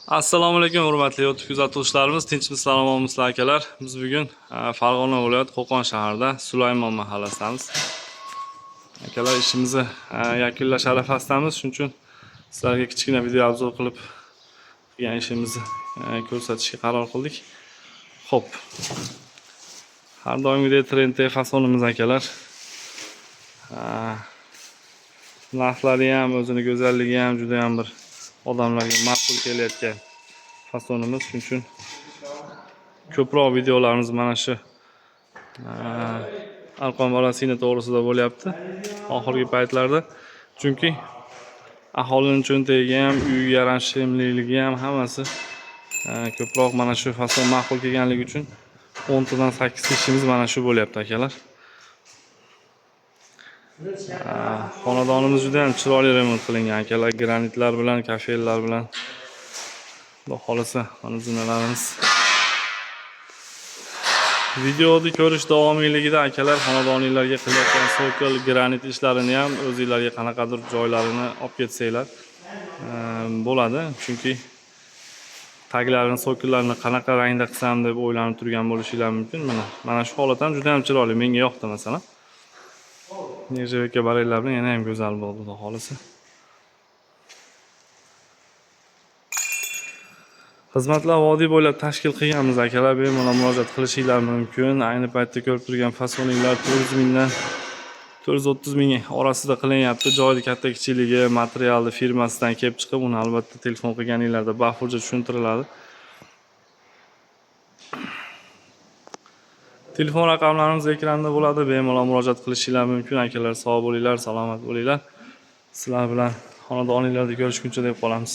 Assalomu alaykum, hurmatli YouTube kuzatuvchilarimiz, tinchmisizlar, omonmisizlar, akalar. Biz bugun Farg'ona viloyati Qo'qon shahrida Sulaymon mahallasidamiz. Akalar, ishimizni yakunlash arafasidamiz. Shuning uchun sizlarga kichkina video обзор qilib qilgan ishimizni ko'rsatishga qaror qildik. Xo'p. Har doimgidek trendda fasonimiz, akalar. Narxlari ham, o'zini go'zalligi ham juda ham bir odamlarga ma'qul kelayotgan fasonimiz. Shuning uchun ko'proq videolarimiz mana shu arqon parasina to'g'risida bo'lyapti oxirgi paytlarda. Chunki aholining cho'ntagiga ham, uy yarashimliligi ham hammasi ko'proq mana shu fason ma'qul kelganligi uchun 10 tadan 8 ishimiz mana shu bo'lyapti, akalar. Xonadonimiz juda ham chiroyli remont qilingan, akalar, granitlar bilan, kafellar bilan. Xudo xohlasa, mana zinalarimiz. Videoni ko'rish davomiyligida, akalar, xonadoninglarga qilayotgan sokol, granit ishlarini ham o'zinglarga qanaqadir joylarini olib ketsanglar bo'ladi. Chunki taglarini, sokollarini qanaqa rangda qilsam deb o'ylanib turgan bo'lishinglar mumkin. Mana shu holat ham juda ham chiroyli, menga yoqdi masalan. Нержавейка barellar bilan yana ham go'zal bo'ldi, xudo xohlasa. Xizmatlar vodiy bo'ylab tashkil qilganmiz, akalar, bemalol murojaat qilishinglar mumkin. Ayni paytda ko'rib turgan fasoninglar 400 mingdan 430 ming orasida qilinyapti. Joyni katta kichikligi, materialni firmasidan kelib chiqib, uni albatta telefon qilganinglarda bafurja tushuntiriladi. Telefon raqamlarimiz ekranda bo'ladi, bemalol murojaat qilishinglar mumkin. Akalar, sog' bo'linglar, salomat bo'linglar. Sizlar bilan xonadoninglarda ko'rishguncha deb qolamiz.